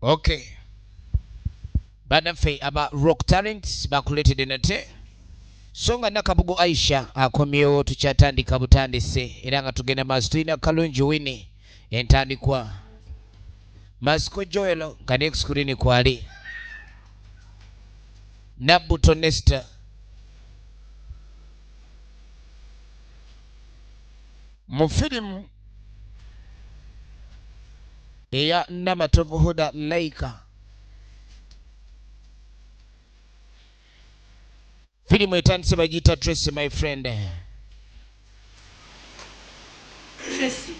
Okay, bannaffe aba Rock Talents bakuleetedde nate, so nga Nakabugo Aisha akomyewo. Tukyatandika butandise era nga tugenda maaso. Tulina Kalungi Wini, entandikwa Masiko Joel, nga next screen kwali Nabuto Nesta. Mu firimu eya Namatovu Huda Laika, firimu etandise, bagiyita Tracy My Friend. Tracy,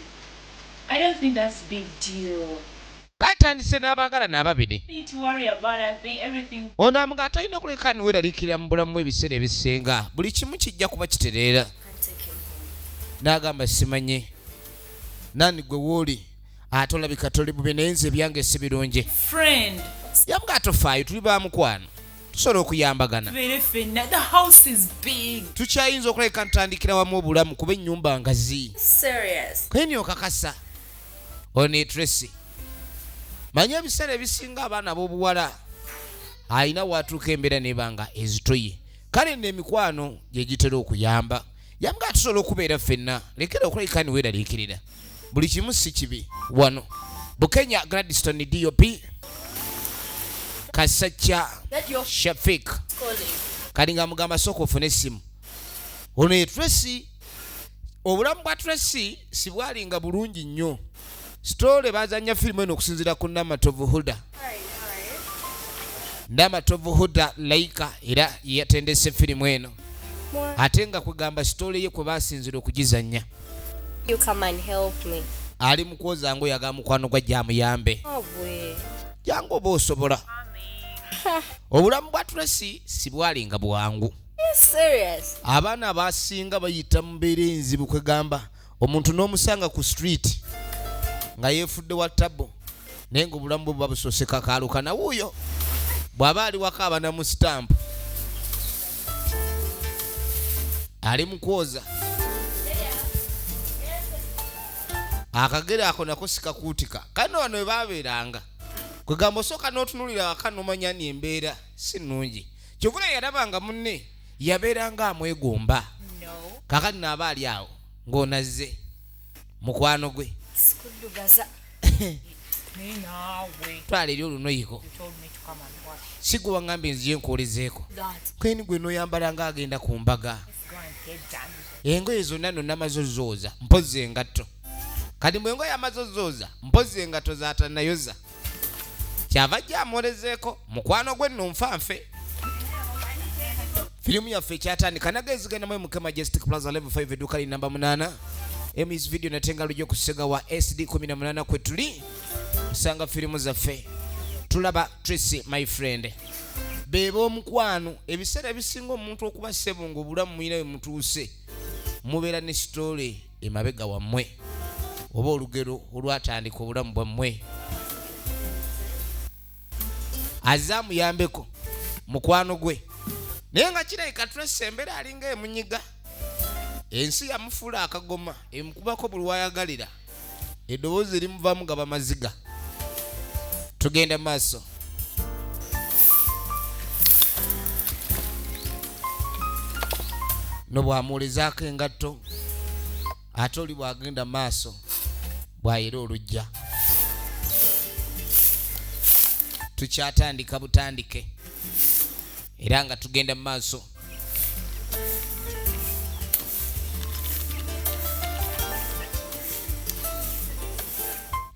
I don't think that's a big deal. Batandise n'abaagalana ababiri. Need to worry about. I think everything. Ono amuga atalina kuleka niweeraliikirira mu bulamu, ebiseera ebisinga buli kimu kijja kuba kitereera. N'agamba, "Simanye nani gwe wooli, ate olabika toli bubi, naye nze ebyange si birungi." Friend. Yamuga, "Tofaayo, tuli ba mukwano, tusobola okuyambagana." Very finna. The house is big. Tukyayinza okulabika ntutandikira wamu obulamu kuba ennyumba ngazi. Serious. Kweni okakasa? Ono ye Tracy. Manyi ebiseera ebisinga abaana ab'obuwala alina watuuka embeera nebanga ezitoye, kale nno emikwano gye gitera okuyamba. Yamuga, "Tusobola okubeera ffenna, lekera okulabika niweeraliikirira, buli kimu si kibi wano." Bukenya Gladstone, DOP Kasacca That your Shafik. calling. Kali nga mugamba, "Sooka ofune essimu." Ono ye Tracy. Obulamu bwa Tracy si bwalinga bulungi nnyo. Story bazanya firimu eno okusinziira ku Namatovu Huda. Hi, hi. Namatovu Huda Laika era yatendese firimu eno, ate nga kwegamba story ye kwe basinzira okugizanya. You come and help me. Ali mu kwoza ngoye, aga mukwano gwa jamuyambe. Oh boy. Jangu oba osobola. Obulamu bwa Tracy si bwalinga bwangu. You serious? Abaana abasinga bayita mu mbeera enzibu, kwegamba omuntu n'omusanga ku street nga yeefudde wa tabo, naye nga obulamu bwe buba busoose kakaaluka. Nawuuyo bw'aba ali waka abana mu sitampu, ali mu kwoza akagere ako nako sikakuutika. Kano wano we baabeeranga, kwegamba osooka n'otunuulira waka n'omanya ni embeera si nnungi. Kyovula yalabanga munne yabeeranga amwegomba. Kakati naaba ali awo ng'onazze mukwano gwe. Sikuddugaza. Naye naawe. Twala eri olunoyiko. You told me to come and wash. Si gwe waŋŋambye nziye nkuwolezeeko? That. Kweni gwe n'oyambala ng'agenda ku mbaga. Let's go and get done. Engoye zonna no namaze ozooza, mpozzi engatto. Kati bwe engoye amaze ozooza, mpozzi engatto zaatanayoza, kyava ajja amwolezeeko mukwano gwe nno nfanfe. Firimu yaffe ekyatandika nagezigenda MK Majestic Plaza, level 5, edduuka li namba 8, Emis Video, natenga lujja okusega wa SD 18 kwe tuli osanga firimu zaffe. Tulaba Tracy My Friend, be b'omukwano. Ebiseera ebisinga omuntu okuba ssebo nga obulamu mulina we mutuuse, mubeera ne story emabega wammwe oba olugero olwatandika obulamu bwammwe. Azze amuyambeko mukwano gwe, naye nga kirabika Tracy embeera alinga emunyiga. Ensi yamufuula akagoma, emukubako buli wayagalira, eddoboozi erimuvaamu gaba maziga. Tugenda maaso. No bw'amuwulizaako engatto, ate oli bw'agenda maaso bw'ayera olujja. Tukyatandika butandike era nga tugenda mu maaso.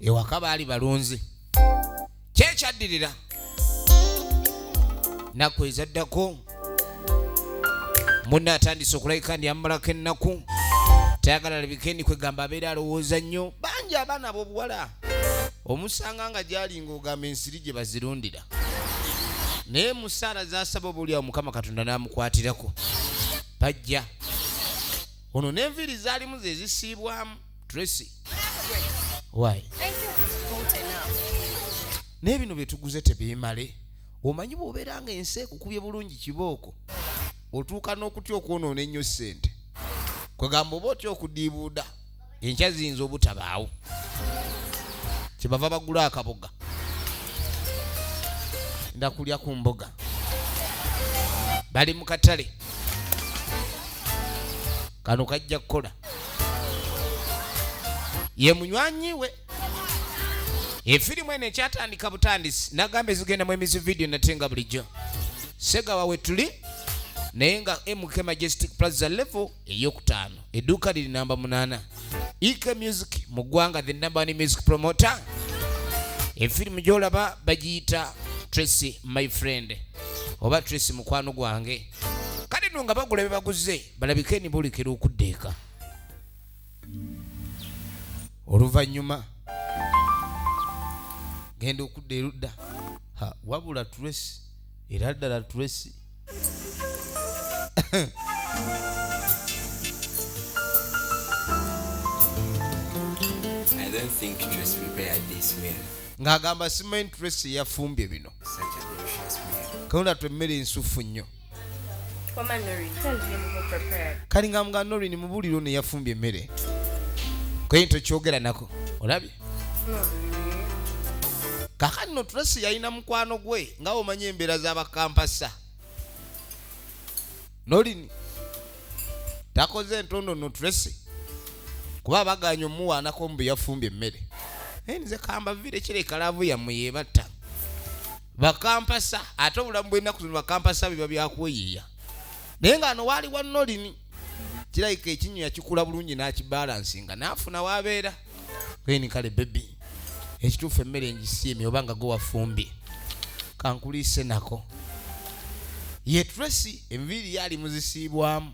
Ewaka baali balunzi. Kyekyaddirira naku ezaddako, munne atandise okulabika ndi amumalako ennaku, tayagala labikendi. Kwegamba abeera alowooza nnyo. Bangi abaana ab'obuwala omusanga nga gyalinga ogamba ensiri gye bazirundira, naye musaala zasaba oba oliawo Mukama Katonda n'amukwatirako. Bajja ono n'enviiri zaalimu ze zisiibwamu. Tracy, why? I think we've bought enough. Naye bino bye tuguze tebiimale. Omanyi bw'obeera nga ensi ekukubye bulungi kibooko, otuuka n'okutya okwonoona ennyo ssente. Kwegamba oba otya okudiibuuda, enkya ziyinza obutabaawo. Kyebava bagula akaboga. Ndakulya ku mboga. Bali mu katale. Kano kajja kukola. Ye munywanyi we. Efirimu eno ekyatandika butandisi nagamba ezigenda mu emizi video nate nga bulijjo. Segawa we tuli naye nga MK Majestic Plaza level eyokutaano edduuka liri namba 8. EK Music mu ggwanga, the number one music promoter. Efirimu gy'olaba bagiyita Tracy my friend oba Tracy mukwano gwange. Kale nno nga bagula bye baguze balabike ni boolekera okudda eka. Oluvannyuma genda okudda erudda. Ha, wabula Tracy era ddala Tracy. I don't think Tracy prepared this meal. Ng'agamba simanyi Tracy yafumbye bino. Such a delicious meal. Katonda tu emmere ensufu nnyo. Wama Noreen, tell him who prepared. Kali nga mga Noreen mubuulire ono yafumbye emmere. Kwe tokyogera nako. Olabye? Kaakati nno Tracy yalina mukwano gwe nga omanyi embeera z'abakampasa. Noreen takoze entondo nno Tracy kuba bagaanye omuwaanako mbu yafumbye emmere. Naye nze kamba vire kireka laavu yammwe yeebatta. Bakampasa ate obulamu bw'ennaku zino bakampasa biba byakweyiiya. Naye nga ano waali wa Noreen kirabika ekinyo yakikula bulungi n'akibalansinga n'afuna w'abeera. Kweni kale baby ekituufu emmere ngisiimye oba nga gwe wafumbye kankuliise nako. Ye Tracy enviiri ye ali muzisiibwamu.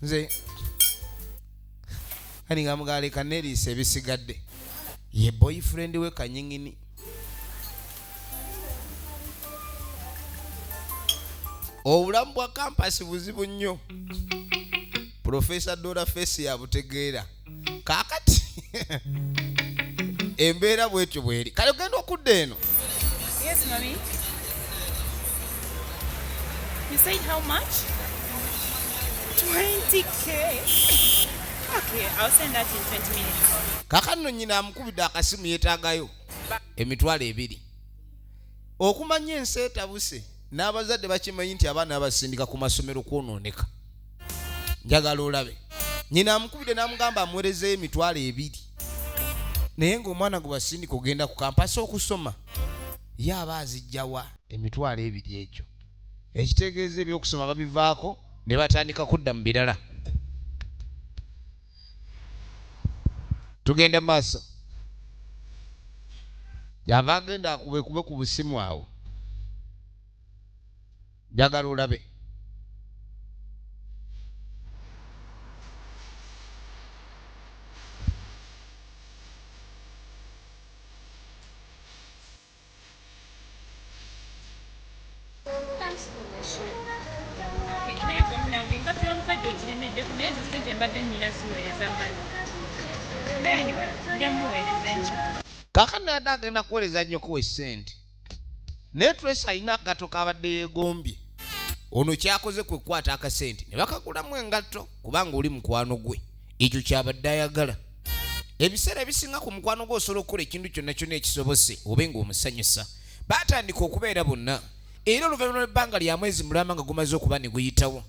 Nze kani nga mugaleka neeriisa ebisigadde. Ye boyfriend we kanyingini. Obulamu bwa kampasi buzibu nnyo. Professor Dora Face yabutegeera. Kaakati embeera bwetyo bweri. Kale ogenda okudda eno. Yes, mommy. You said how much? 20K. Okay, I'll send that in 20 minutes. Kaakati nno nnyina amukubidde akasimu yeetaagayo 20,000. Okumanya ensi etabuse n'abazadde bakimanyi nti abaana babasindika ku masomero kwonooneka. Njagala olabe. Nnyina amukubidde n'amugamba amuweerezeeyo 20,000. Naye ng'omwana gwe basindika ogenda ku kampasi okusoma, ye aba azijja wa 20,000 egyo. Ekitegeeza ebyokusoma babivaako ne batandika kudda mu birala. Tugenda mu maaso. Yava agenda akubekube ku busimu awo. Njagala olabe. Thanks for the show. Naye munange engatto y'omusajja ogiremeddeko naye ezo ssente mbadde nnina ziweereza mmanyi. Anyway, nja muweereza enkya. Kaakano yadde agenda kuweereza nnyoko we ssente. Naye Tracy alina akagatto k'abadde yeegombye. Ono ky'akoze kwe kukwata akasente ne bakagulamu engatto kubanga oli mukwano gwe. Ekyo ky'abadde ayagala. Ebiseera ebisinga ku mukwano gwo osobola okukola ekintu kyonna kyonna ekisobose obe ng'omusanyusa. Baatandika okubeera bonna era oluvannyuma lw'ebbanga lya mwezi mulamba nga gumaze okuba ne guyitawo.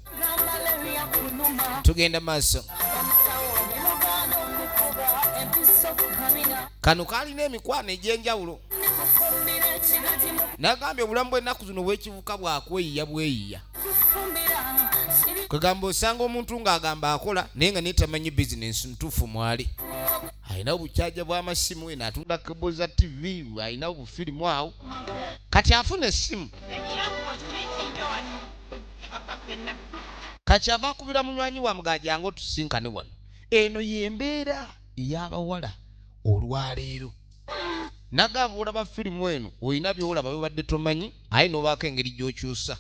Tugenda maaso. Kano kaalina emikwano egy'enjawulo. Nagambye obulamu bw'ennaku zino obw'ekivuka bwakweyiya bweyiya. Kwegamba osanga omuntu ng'agamba akola naye nga naye tamanyi bizinensi ntuufu mwali. Alina obukyaja bw'amasimu eno atunda kebo za TV, alina obufirimu awo. Kati afuna essimu. Kati ava akubira munywanyi wa mugamba jangu otusinkane wano. Eno y'embeera ey'abawala olwaleero. Nagamba olaba firimu eno olina by'olaba by'obadde tomanyi aye n'obaako engeri gy'okyusa.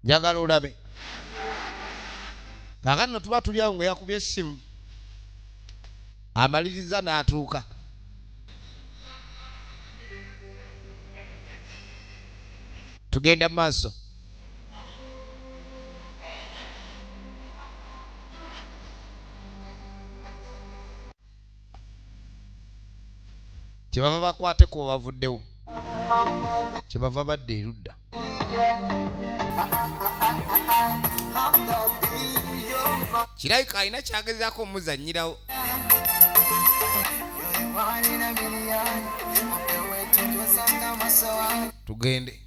Njagala olabe. Kaakati nno tuba tuli awo nga yakubye essimu. Amaliriza n'atuuka. Tugenda mu maaso. Kyebava bakwateko bavuddewo, kyebava badda erudda. Kirabika alina kyagezaako omuzannyirawo. Tugende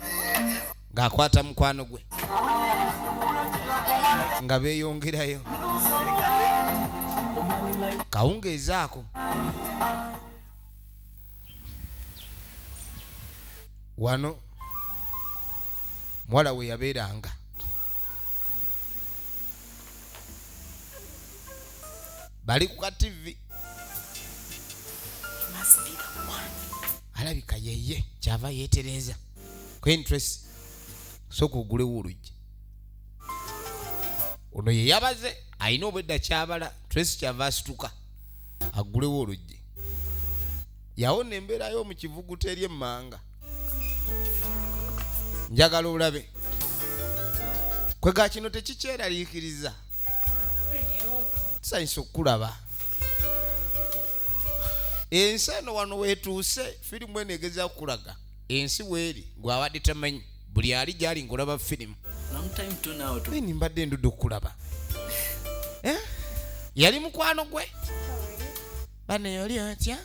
ng'akwata mukwano gwe nga beeyongerayo kawungeezaako wano muwala we yabeeranga. Bali ku ka TV. Alabika yeye kyava yeetereeza ku interest. Sooka ogulewo oluggi. Ono ye yabaze alina obwedda kyabala. Tracy kyava asituka agulewo oluggi. Yawona embeera yo mu kivuguto eri emmanga. Njagala olabe kwega kino tekikyeraliikiriza. Tusanyusa okukulaba. Ensi eno wano weetuuse, firimu eno egezaako kukulaga ensi weeri gw'abadde tamanyi. Buli ali gy'ali ng'olaba firimu. Nini mbadde ndudde okukulaba. Yali mukwano gwe. Bane oli otya?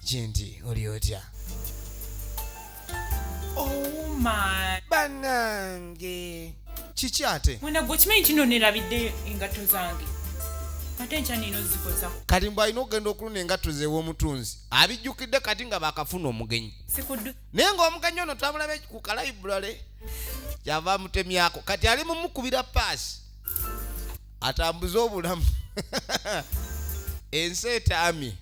Kinti oli otya? Oh my. Bannange. Kiki ate? Mwana gwe okimanyi nti nno neerabidde engatto zange. Ate enkya nina ozikoza. Kati mbu alina okugenda okuluna engatto ze ew'omutunzi. Abijjukidde kati nga baakafuna omugenyi. Sikuddu. Naye ng'omugenyi ono twamulabye ku kalayiburale kyava amutemyako. Kati ali mumukubira paasi atambuze obulamu. Ensi etaamye.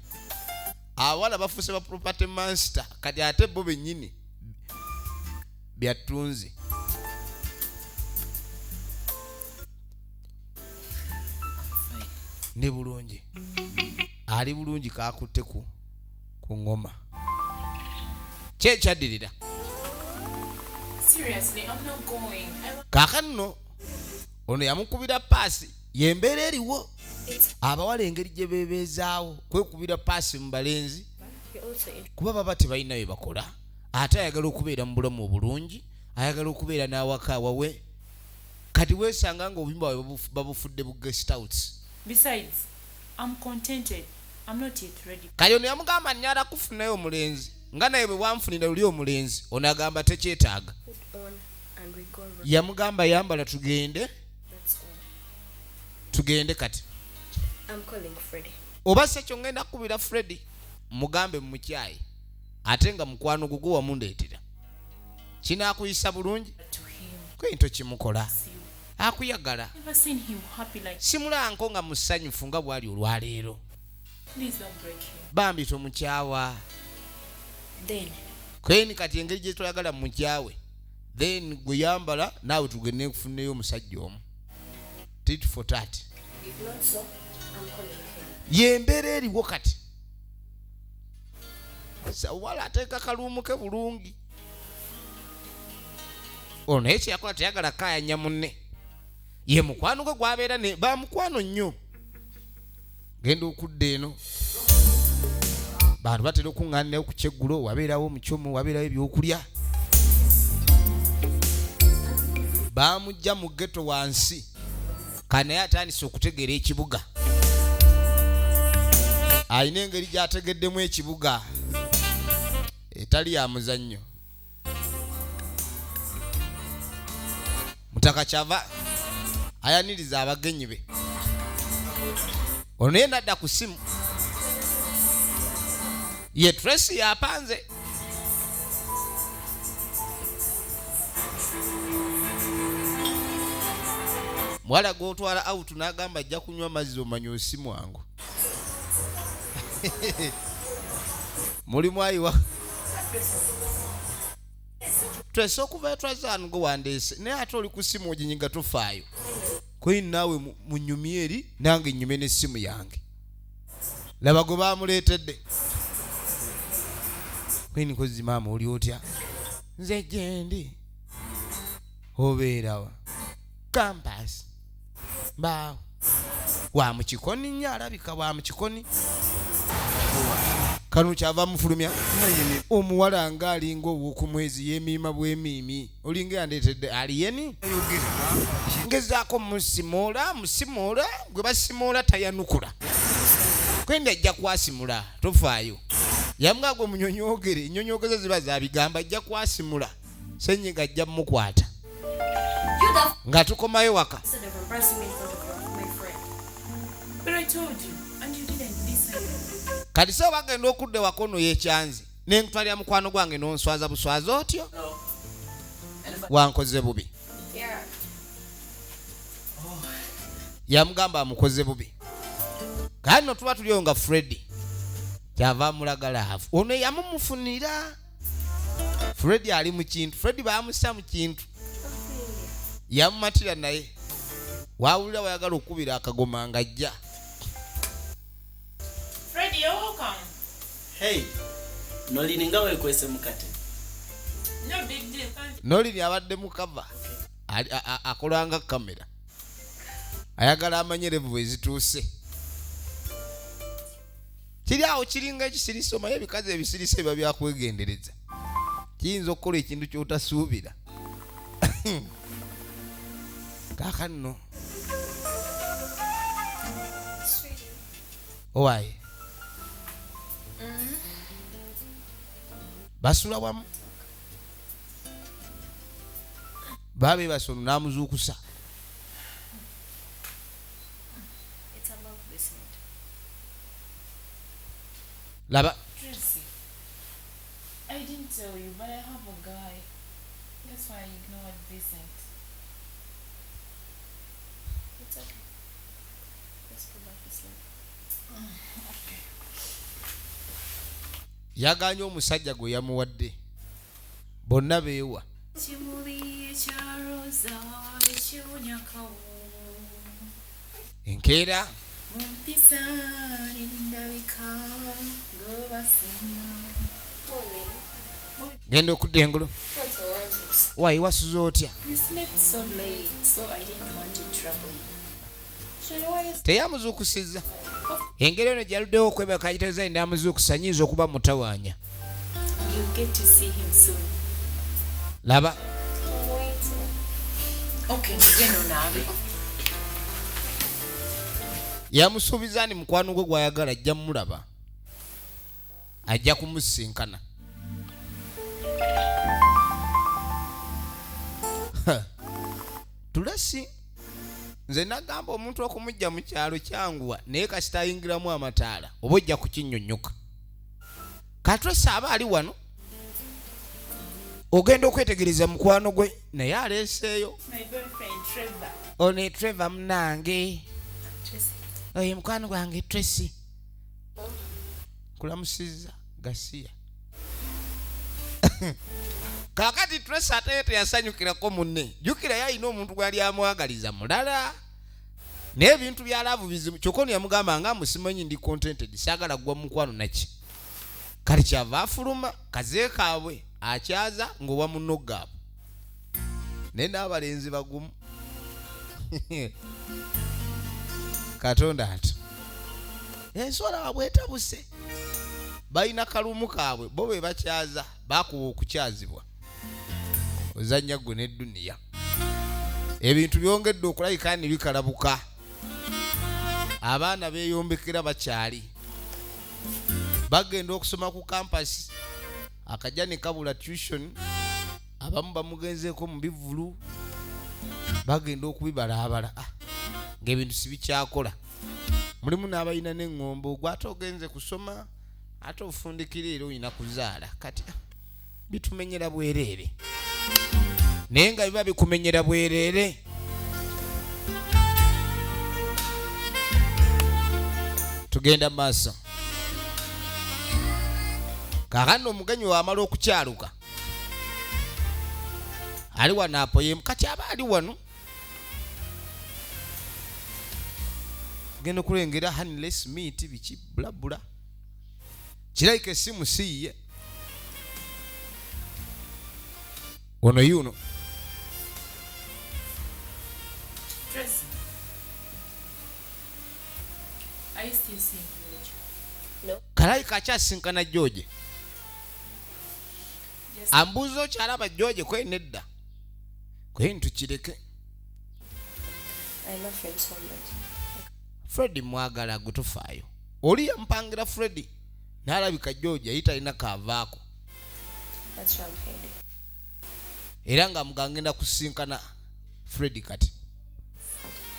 Abawala bafuuse ba property monster. Kati ate bo bennyini byattunzi. Ndi bulungi. Ali bulungi kakutte ku ngoma. Ki ekyaddirira? Kaakano ono yamukubira paasi y'embeera eriwo. Abawala engeri gye beebeezaawo kwekubira paasi mu balenzi kuba baba tebalina bye bakola. Ate ayagala okubeera mu bulamu obulungi, ayagala okubeera n'awaka awawe. Kati weesanga ng'obuyumba bwabwe babufudde bu guest house. Besides, I'm contented. I'm not yet ready. Kati ono yamugamba nnyala kufunayo omulenzi nga naye bwe bwanfunira luli omulenzi. Ono agamba tekyetaaga. Yamugamba yambala tugende. Tugende kati. Oba se kyo ngenda kukubira Freddy mugambe mukyayi ate nga mukwano gwo wamundeetera. Kinaakuyisa bulungi? Kwento kimukola. Akuyagala. Simulanko nga musanyufu nga bw'ali olwaleero. Bambi tomukyawa. Kweni kati engeri gye twagala mukyawe. Then gwe yambala naawe tugende nkufuneyo omusajja omu. Tit for tat. Y'embeera eriwo kati. Wala ateeka kaluumu ke bulungi. Ono naye kye yakola teyagala kaayanya munne. Ye mukwano gwe gw'abeera ne bamukwano nnyo. Genda okudda eno. Bantu batera okuŋŋaanirayo ku kyeggulo, wabeerawo omucomo, wabeerawo ebyokulya. Baamuggya mu ghetto wansi. Kati naye atandise okutegeera ekibuga. Alina engeri gy'ategeddemu ekibuga etali ya muzannyo. Mutaka kyava ayaniriza abagenyi be. Ono naye n'adda ku ssimu. Ye Tracy yapanze. Muwala gw'otwala out n'agamba ajja kunywa mazzi omanya osi mwangu. Mulimu ayiwa. Tracy okuva etwazaano gwe wandeese naye ate oli ku ssimu oginyiga tofaayo. Queen naawe munyumye eri nange nnyume n'essimu yange. Laba gwe baamuleetedde. Queen kozzi maama oli otya? Nze gyendi. Obeerawa? Campus. Mbaawo. Wa mu kikoni nnyo, alabika wa mu kikoni. Kano kyava mufulumya omuwala nga alinga ow'oku mwezi, yeemiima bwemiimi, olinga yandeetedde aliyeni. Ngezaako musimoola, musimoola gwe basimoola tayanukula, kwenda ajja kwasimula, tofaayo. Yamuga gwe munyonyogere, ennyonyogezo ziba za bigamba, ajja kwasimula, senyiga ajja mukwata. You the Nga tukomayo waka. Instead of embarrassing me in front of my friend. But I told you, and you didn't listen. Kati se bagenda okudda ewaka, ono yekyanze nenkutwalira mukwano gwange n'onswaza buswaza otyo, wankoze bubi. Yeah. Yamugamba amukoze bubi. Kati no tuba tuliyo nga Freddy kyava amulaga love. Ono yamumufunira Freddy ali mu kintu, Freddy bamussa mu kintu, yamumatira, naye wawulira wayagala okukubira akagoma nga ajja. Freddie, you're welcome. Hey, Nolini nga weekwese mukate. No big deal. Thank Nolini abadde mukava akolanga kamera, ayagala amanye level bwe zituuse. Kiri awo kiringa ekisirisa. Omaye ebikazi ebisirisa biba byakwegendereza, kiyinza okukola ekintu kyotasuubira. Kaakano Sweetie. Owaaye basula wamu, baba bebasa, ono n'amuzuukusa. It's about Vincent. Laba. Tracy, I didn't tell you, but I have a guy. That's why I ignored Vincent. It's okay. Let's go back to sleep. Yaganye omusajja gwe yamuwadde, bonna beewa. Kimuli ekya roza ekiwunya kawo Enkeera. Mu mpisa n'endabika gobasinga. Morning. Genda okudda engulu. What's all Wayi, wasuze otya? You slept so late, so I didn't want to trouble you. Sweetie, why is Teyamuzuukusizza. Engeri eno gyaluddewo okwebaka gitegeeza namuzuukusa nyinza okuba mutawaanya. You'll get to see him soon. Laba. I'm waiting. Okay, genda onaabe. Yamusuubiza ni mukwano gwe gwayagala ajja mumulaba, ajja kumusinkana. Ha. Tulasi nze nagamba omuntu okumujja mu kyalo kyanguwa, naye kasita ayingiramu amataala oba ojja kukinnyonnyoka. Katwesa aba ali wano, ogenda okwetegereza mukwano gwe naye aleeseeyo. My boyfriend Trevor. Ono Trevor munange. Tracy. Oyo mukwano gwange Tracy, kulamusizza gasiya. Kaakati Tracy ate ye teyasanyukirako munne. Jjukira ye alina omuntu gwali amwagaliza mulala, naye ebintu bya love bizibu. Kyokka ono yamugamba nga musimanyi, ndi contented, saagala gwa mukwano naki. Kale kyava afuluma kaze kaabwe akyaza ng'owa munno gaabwe, naye n'abalenzi bagumu. Katonda ati ensi olaba bwetabuse, balina kalumu kaabwe bo be bakyaza, bakuba okukyazibwa ozannya gwe n'edduniya. Ebintu byongedde okulabika ne bikalabuka, abaana beeyombekera bakyali bagenda okusoma ku campus, akajja ne kabula tuition, abamu bamugenzeeko mu bivulu, bagenda okubibalaabala. Ah, ng'ebintu si bikyakola. Mulimu n'abalina n'eŋŋombo, ogwo ate ogenze kusoma, ate ofundikira era olina kuzaala. Kati ah, bitumenyera bwereere, naye nga biba bikumenyera bwereere. Tugenda mu maaso. Kaakano omugenyi wamala okukyaluka ali wano apoyemu. Kati aba ali wano, genda okulengera honey, let's meet, biki bulabula, kirabika essimu siyiye. Ono yuno Tracy. Are you still seeing George? No. Kalayika akyasinkana George. Just Ambuuza okyalaba George kwe nedda. Kwe ntukireke. I love him so much. Fred mwagala gwe tofaayo. Oli yampangira Fred n'alabika George yali talina kaavaako. That's where I'm headed. Era nga mugangenda kusinkana Fred kati.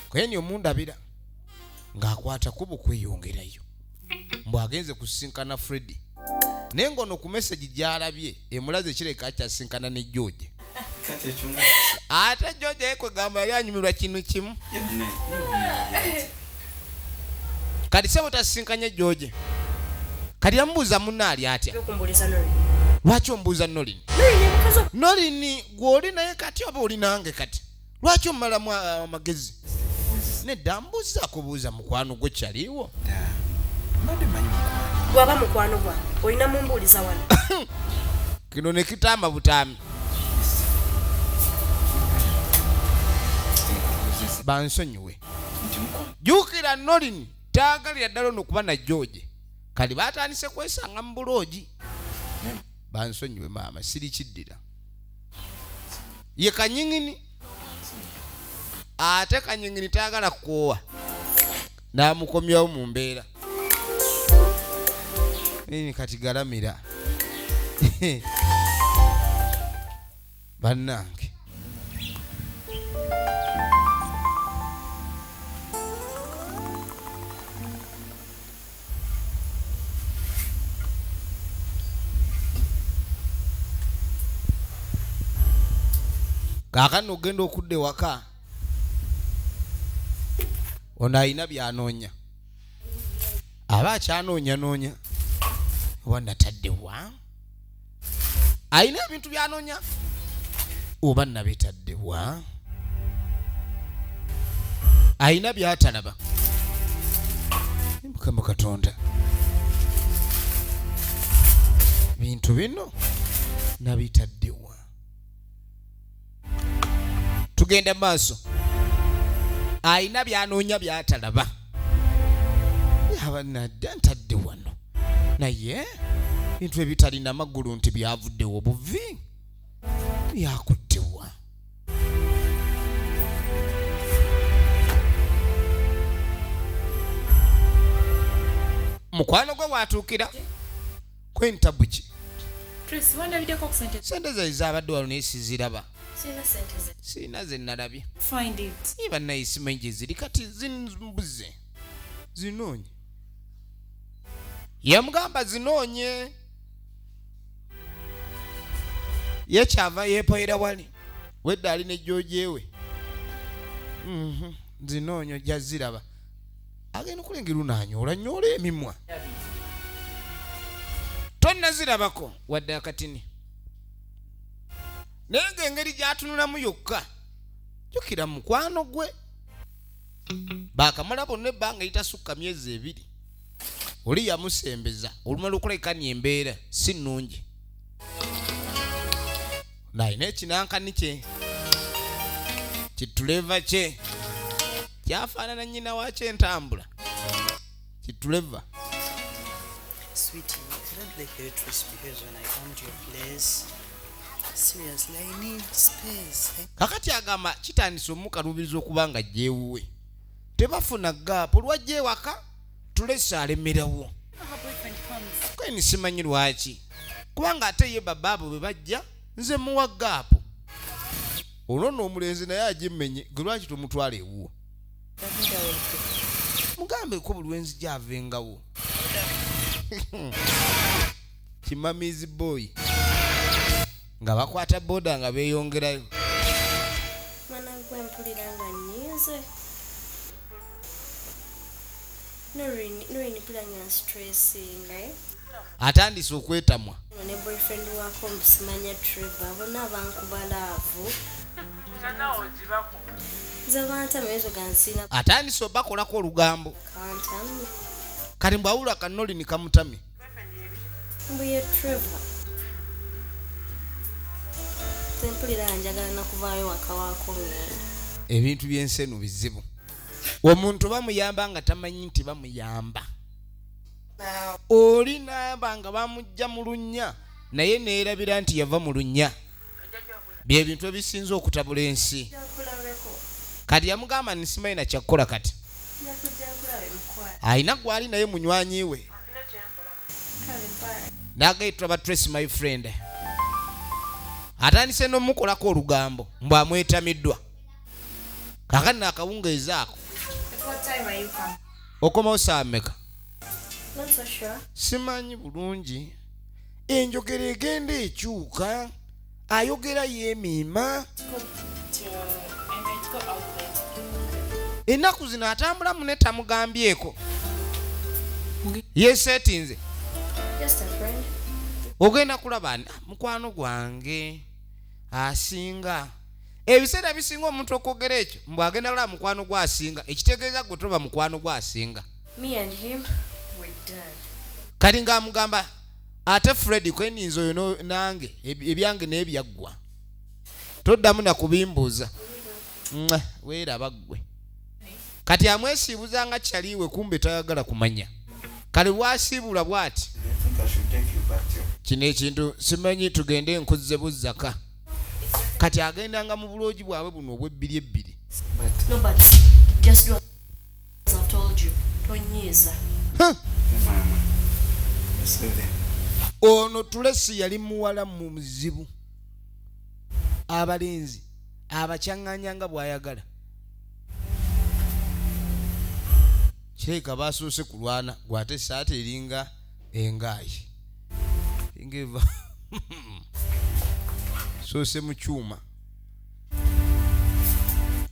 Kweni omundabira ng'akwata kubo kweyongerayo. Mbu agenze kusinkana Fred. Naye ng'ono ku message gy'alabye emulaze kireka akyasinkana ne George. Kati ekyo nga Ate George ye kwegamba yali anyumirwa kinu kimu. Kati sebo tasinkanye George. Kati yamubuuza munne ali atya? Okumbuuliza Norin. Lwaki ombuuza Norin? Norin ye mukazi wa- Norin gw'oli naye kati oba oli nange kati? Lwaki omumalamu amagezi? Nedda mbuuza akubuuza mukwano gwo kyaliwo. Mbadde manyi mukwano. Bw'aba mukwano gwange olina mumbuuliza wano. Kino ne kitamba butami. Bansonyiwe. Jjukira Norin taagalira ddala ono kuba na George. Kali baatandise kwesanga mu buloogi. Bansonyiwe maama sirikiddira. Ye kanyingini. Ate kanyingini taagala kukoowa. N'amukomyawo mu mbeera. Nini kati galamira. Bannange. Kaakano ogenda okudda ewaka ono alina by'anoonya aba akyanoonyanoonya oba nataddewa alina ebintu by'anoonya oba nabitaddewa alina by'atalaba. Mukama Katonda bintu bino nabitaddewa. Tugenda maaso alina by'anoonya by'atalaba yaba nadda ntadde wano naye bintu ebitalina magulu nti byavuddewo buvi byakuttewa. Mukwano gwe watuukira kwentabuki. Tracy, wandabiddeko ku sente. Sente ze zaabadde wano naye siziraba. Sirina sente ze. Sirina ze nalabye. Find it. Iba nayisimanyi gye ziri kati zimbuze. Zinoonye. Yamugamba zinoonye. Ye kyava yeepoyera wali. Wedda ali ne George we. Zinoonye ojja ziraba. Agenda okulengera unaanyoola nyoola emimwa. Tonnazirabako wadde akatini. Naye ng'engeri gy'atunulamu yokka jjukira mukwano gwe baakamala bonna ebbanga eritasukka myezi 2 oli yamusembeza olumala okulekanya embeera si nnungi nalina ekinankani kye kituleva kye kyafaanana nnyina waakyo entambula kituleva. Sweetie, I don't like how Trace behaves when I come to your place. Seriously, I need space. Kakati agamba kitandise omukaluubiriza okuba nga ajja ewuwe. Tebafuna gaapu lwajja ewaka tulese alemerawo. Her boyfriend comes. Kweni simanyi lwaki kubanga ate ye babaabo bwe bajja nze muwa gaapu. Olwo nno omulenzi naye agimmenye gwe lwaki tomutwala ewuwo. Mugambeko buli lwe nzija avengawo. Kimamizi boy nga bakwata boda nga beeyongerayo. Mwana gwe mpulira nga nnyiize. Norin mpulira nga stressinga, eh? Atandise okwetamwa. Ne boyfriend wako musimanya Trevor bonna bankuba love. Nze bantamye ezo gansina. Atandise obakolako olugambo. Kantamye. Kati mbwawula ka Norin kamutamye. Mbuye Trevor. Nze mpulira njagala nakuvaayo waka waako ngenda. Ebintu by'ensi eno bizibu. Omuntu bamuyamba nga tamanyi nti bamuyamba. Oli naba nga bamujja mu lunnya naye neerabira nti yava mu lunnya. Bye bintu ebisinze okutabula ensi. Kati yamugamba nsimanyi na kyakkola kati. Alina gwali naye munywanyi we. Nagayitwa ba Tracy my friend. Atandise n'omukolako olugambo mbu amwetamiddwa. Kaakati naakawungeezi ako. Okomawo saa mmeka? Simanyi bulungi. Enjogera egenda ekyuka. Ayogera yeemiima. Ennaku zino atambula mune tamugambyeko. Yeeseetinze. Ogenda kulaba mukwano gwange asinga. Ebiseera bisinga omuntu okwogera ekyo mbu agenda kulaba mukwano gwe asinga, ekitegeeza gwe toba mukwano gwe asinga. Kati ng'amugamba ate Fred kweninza oyo nange ebyange naye byaggwa, toddamu na kubimbuuza. Weeraba ggwe. Kati amwesiibuza nga kyaliwe kumbe tayagala kumanya. Kale bw'asiibula bw'ati kino ekintu simanyi tugende nkuzze buzzaka. Kati agendanga mu buloogi bwabwe buno obw'ebbiri ebbiri. Ono Tulesi yali muwala mu muzibu. Abalenzi abakyaŋŋanya nga bw'ayagala. Kirabika baasoose kulwana gw'ate essaati eringa engaayi. Eringa eva soose mu kyuma.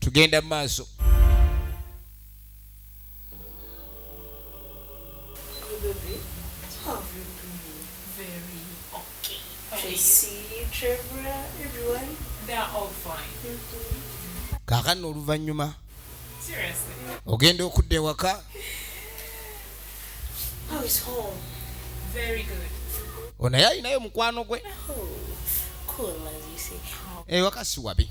Tugenda mu maaso. Kaakano oluvannyuma ogenda okudda ewaka. Ono alinayo mukwano gwe. Ewaka si wabi.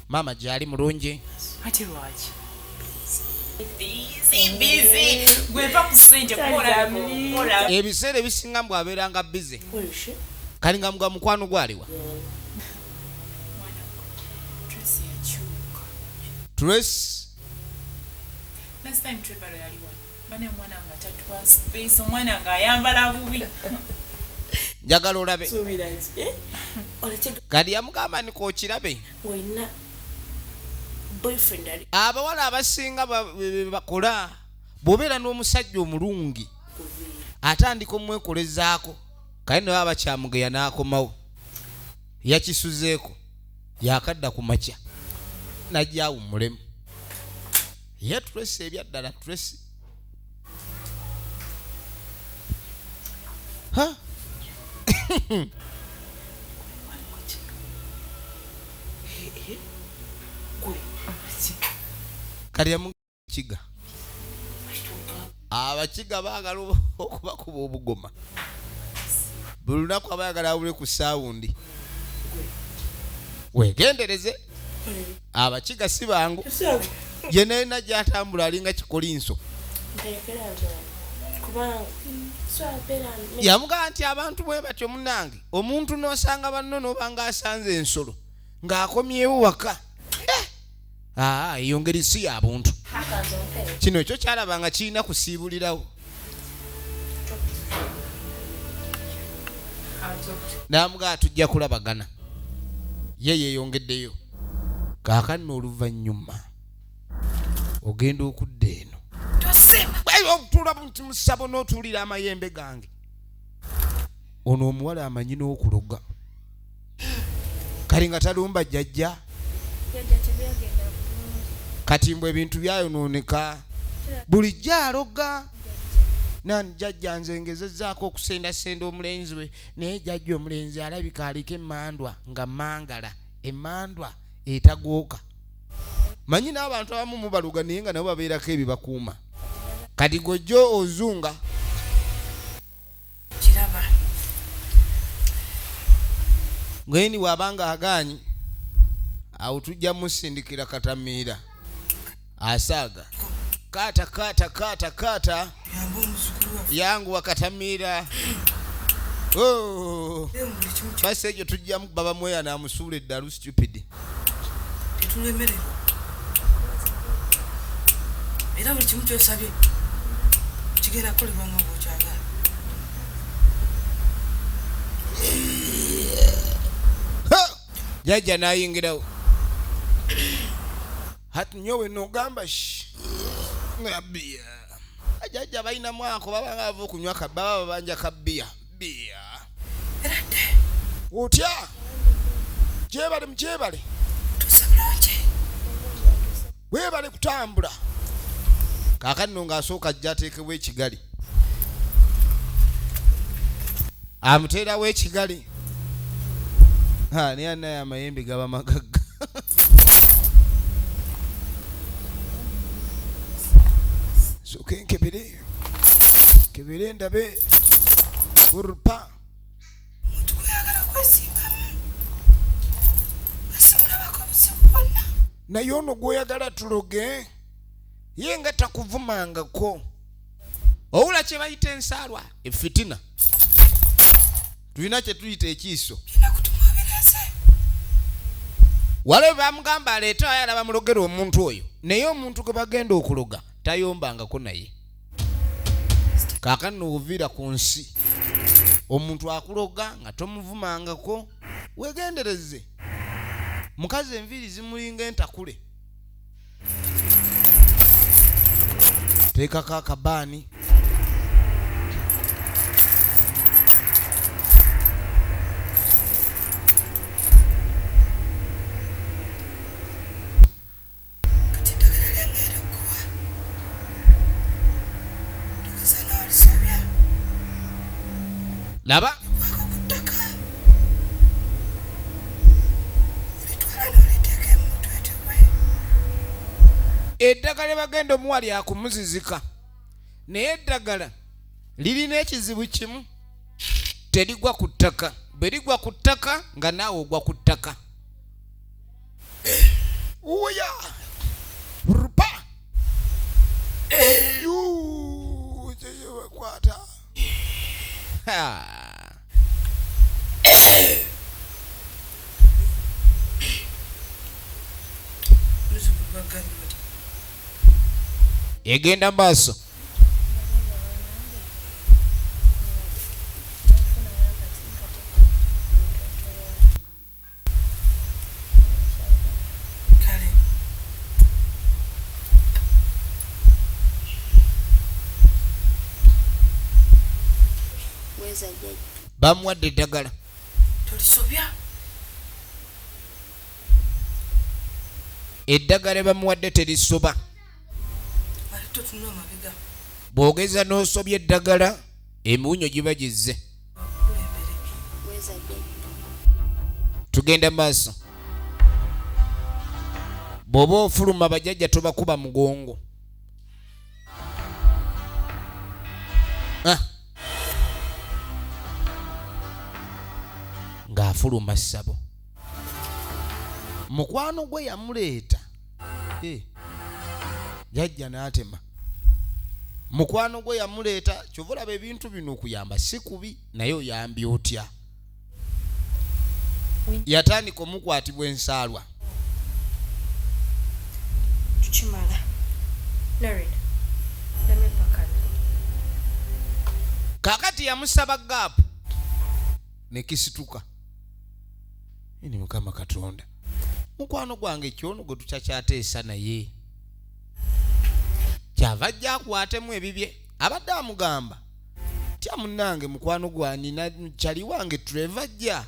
Maama gyali mulungi. Ate lwaki? Ebiseera ebisinga mbu abeeranga busy. Kali nga mga mukwano gwaliwa. Tracy. Last time Trevor yali wano. Bane omwana nga tatuwa space, omwana nga ayambala bubi. Njagala olabe. Kati yamugamba nti k'okirabe. Abawala abasinga bakola bw'obeera n'omusajja omulungi atandika omwekolezaako kale naye abakyamugeya n'akomawo yakisuzeeko yakadda ku makya najja awummulemu. Ye Tracy ebyaddala Tracy. Ha? Kati yamukiga. Abakiga baagala okubakuba obugoma. Buli lunaku abayagala awule ku saawundi. Weegendereze. Abakiga si bangu. Ye naye najja atambula alinga kikolinso. Yamugamba nti abantu bwe batyo munnange, omuntu n'osanga banno n'obanga asanze ensolo ng'akomyewo waka. Eyo ngeri si ya buntu. Kino ekyo kyalaba nga kirina kusiibulirawo. N'amugamba tujja kulabagana. Ye yeeyongeddeyo. Kaakano oluvannyuma ogenda okudda eno. Otuula musabo n'otuulira amayembe gange. Ono omuwala amanyi n'okuloga. Kali nga talumba jjajja. Kati mbu ebintu byayonooneka. Bulijjo aloga. Nani jjajja nze ngezezzaako okusendasenda omulenzi we naye jjajja omulenzi alabika aliko emmandwa nga mangala. Emmandwa etagooka. Manyi n'abantu abamu mubaluga naye nga nabo babeerako ebibakuuma. Kati gojjo ozunga. Kiraba. Ngeni bw'abanga agaanyi Awo tujja musindikira katamiira asaaga kaata kaata kaata kaata yanguwa katamiira. Oh. Basi ekyo tujjamu baba mweya namusuula eddalu stupid. Tetulemererwa era buli kimu kyosabye kigenda kukolebwa nga bwokyagala. Jajja nayingirawo hati nyowe nogamba nga bbiya. Jajja balina mwako baba nga bava okunywa baba babanja kabbiya bbiya. Otya gyebale mugyebale webale kutambula. Kaakati nno ng'asooka ajja ateekebwa ekigali, amuteerawo ekigali. Naye anaye amayembe gaba magagga. Sooke nkebere nkebere ndabe urpa. Omuntu gweyagala kwesimbamu asimulabako obuzibu bwonna. Naye ono gw'oyagala tuloge ye nga takuvumangako. Owula kye bayita ensaalwa efitina, tulina kye tuyita ekiiso. Waliwo bamugamba aleete ayala bamulogera omuntu oyo, naye omuntu gwe bagenda okuloga tayombangako naye. Kaakano oviira ku nsi omuntu akuloga nga tomuvumangako, wegendereze. Mukazi enviiri zimulinga entakule, teekako akabaani. Kati eddagala lyengenda okukuwa togeza n'olisobya. Laba kwako ku ttaka olitwala n'oliteeka emutwete gwe. Eddagala bagenda omuwa lyakumuzizika, naye eddagala lirina ekizibu kimu, terigwa ku ttaka. Bwe ligwa ku ttaka nga naawe ogwa ku ttaka. Uya rupa kwata. Muzzukulu bagambye bati Egenda maaso. Kale Weza jjajja. Bamuwadde eddagala. Tolisobya. Eddagala bamuwadde terisoba. Ate totunula mabega. Bw'ogeza n'osobya eddagala emiwunyo giba gizze. Bakukulembere. Weza jjajja. Tugenda maaso. Bw'oba ofuluma bajjajja tobakuba mugongo. Ng'afuluma ssabo, mukwano gwe yamuleeta. Jajja n'atema mukwano gwe yamuleeta. Kyova olaba ebintu bino okuyamba si kubi, naye oyambye otya? Yatandika omukwatibwa ensaalwa. Tukimala. Noreen, let me pack and go. Kaakati yamusaba gaapu nekisituka. Ni Mukama Katonda, mukwano gwange kyono gwe tukyakyateesa naye kyava ajja akwatemu ebibye. Abadde amugamba tya munnange mukwano gwanina kyali wange Trevor ajja,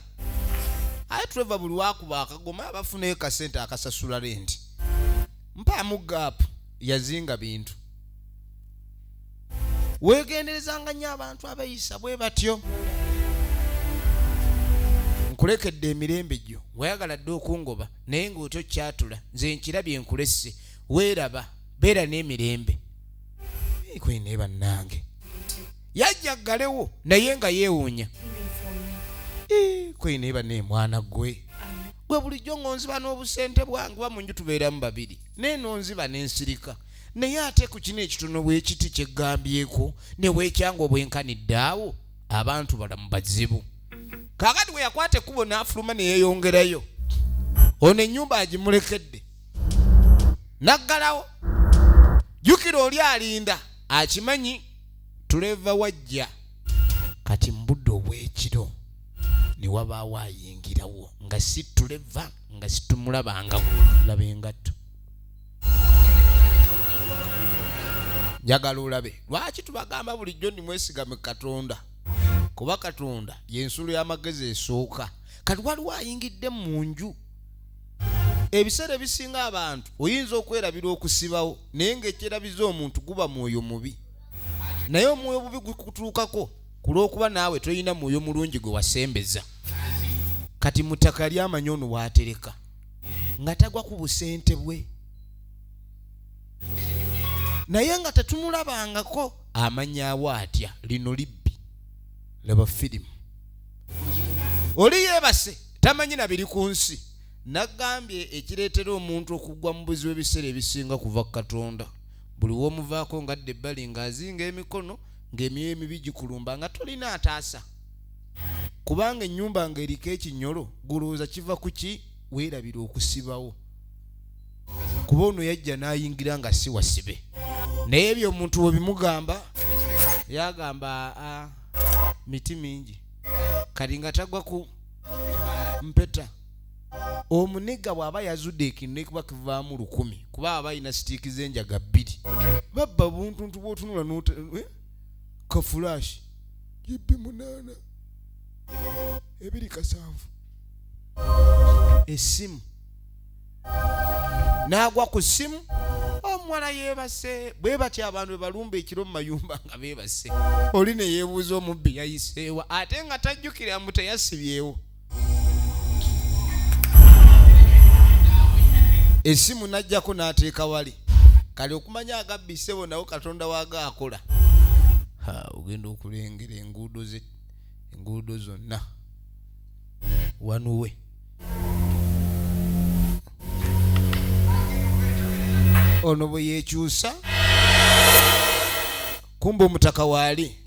aye Trevor buli wakuba akagoma abafunayo kasente akasasula renti, mpaamu gaapu. Yazinga bintu. Weegenderezanga nnyo abantu abeeyisa bwe batyo. Nkulekedde emirembe gyo, wayagala dde okungoba naye ng'otyo kyatula. Nze nkirabye nkulesse, weeraba, beera n'emirembe. Kwene bannange yajja ggalewo naye nga yeewuunya. Kwene banne mwana gwe Gwe bulijjo ng'onziba n'obusente bwange, ba mu nju tubeeramu babiri, naye n'onziba n'ensirika. Naye ate ku kino ekitono bwekiti kyegambyeko ne weekyanga obwenkanidde awo, abantu balamu bazibu. Kaakati bwe yakwata ekkubo n'afuluma ne yeeyongerayo, ono ennyumba agimulekedde n'aggalawo. Jjukira oli alinda akimanyi Trevor wajja. Kati mu budde obw'ekiro ne wabaawo ayingirawo nga si Trevor, nga situmulabangako. Laba engatto, njagala olabe lwaki tubagamba bulijjo nimwesigame Katonda, kuba Katonda y'ensulo y'amagezi esooka. Kati waliwo ayingidde mu nju. Ebiseera ebisinga abantu oyinza okwerabira okusibawo, naye ng'ekyerabiza omuntu guba mwoyo mubi, naye omwoyo obubi gukutuukako ku lw'okuba naawe tolina mwoyo mulungi gwe wasembeza. Kati mu ttaka lyamanyi ono waatereka nga tagwa ku busente bwe, naye nga tetumulabangako. Amanyawo atya lino libbi? Laba firimu, oli yeebase tamanyi na biri ku nsi. Nagambye ekireetera omuntu okugwa mu buzibu ebiseera ebisinga kuva ku Katonda. Buli w'omuvaako ng'adda ebbali, ng'azinga emikono, ng'emyoyo emibi gikulumba, nga tolina ataasa, kubanga ennyumba ng'eriko ekinyolo. Gulowooza kiva ku ki? Weerabira okusibawo, kuba ono yajja n'ayingira nga si wasibe. Naye ebyo omuntu bwe bimugamba yagamba aa miti mingi. Kati nga tagwa ku mpeta. Omuniga bw'aba yazudde ekintu nekuba kivaamu 1000, kuba aba alina sitiiki z'enjaga 2, babba buntuntu bw'otunula kafulashi GB 8 2 7, essimu n'agwa ku ssimu. Omuwala yeebase. Bwe batyo abantu bwe balumba ekiro mu mayumba nga beebase. Oli ne yeebuuza omubbi yayiseewa, ate nga tajjukira mbu teyasibyewo essimu. N'ajjako n'ateeka wali. Kale okumanya agabbi ssebo nawo Katonda waaga akola. Ogenda okulengera enguudo ze, enguudo zonna wanuwe. Ono bwe yeekyusa, kumba omutaka waali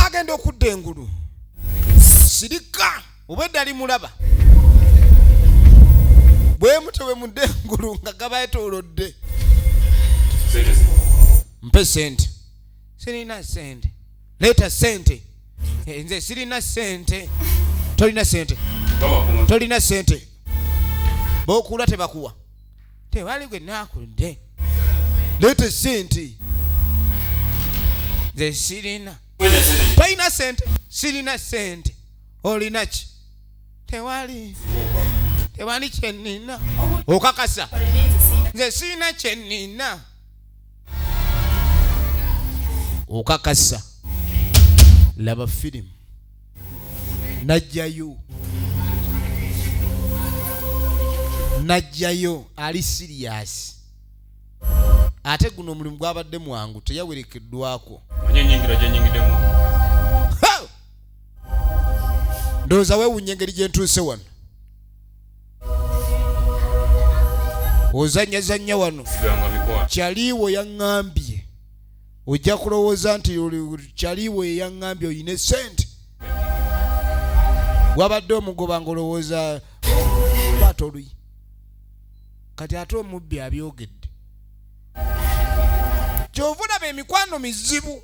agenda okudda engulu. Sirika, obwedda limulaba bwe mutyo bwe mudda engulu nga gabaetoolodde. Mpe sente. Sirina sente. Leeta sente. Nze sirina sente. Tolina sente, tolina sente. Bokuula tebakuwa, tewali gwe naakudde. Leeta sente. Nze sirina. Tolina sente. Sirina sente. Olina ki? Tewali, tewali kyenina. Okakasa? Nze sirina kyenina. Okakasa? Laba firimu. Najjayo, najjayo. Ali serious. Ate guno omulimu gwabadde mwangu, teyawerekeddwako. Manye enyingira gyenyingiddemu. Ha! Ndowooza weewunya engeri gye ntuuse wano. Ozanyazanya wano. Siganga mikwano. Kyaliiwo yaŋŋambye ojja kulowooza nti kyaliiwo ye yaŋŋambye oyina sente. Wabadde omugoba ng'olowooza kwata oluyi. Kati ate omubbi abyogedde. Kyova olaba emikwano mizibu,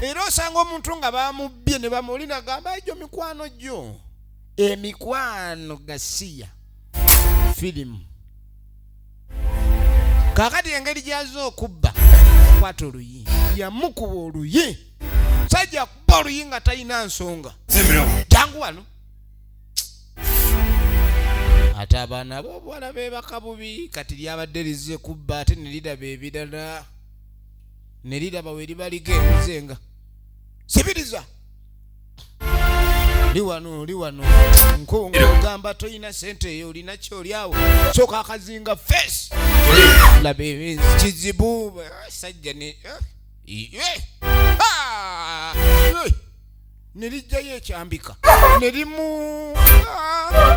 era osanga omuntu nga bamubbye ne bamuli nagamba egyo mikwano gyo, emikwano gasiya. Firimu. Kaakati engeri gy'azze okubba, kwata oluyi, yamukuba oluyi. Sajja kuba oluyi nga talina nsonga. Jangu wano. Ate abaana b'obuwala beebaka bubi. Kati lyabadde lizze kubba, ate ne liraba ebirala, ne liraba we liba ligenze nga sibiriza li wano, li wano ng'ogamba toyina sente eyo, olina ki? Oli awo sooka akazinga face. Laba kizibu sajja ne eh, ah, eh, ne lijjayo ekyambika ne limu.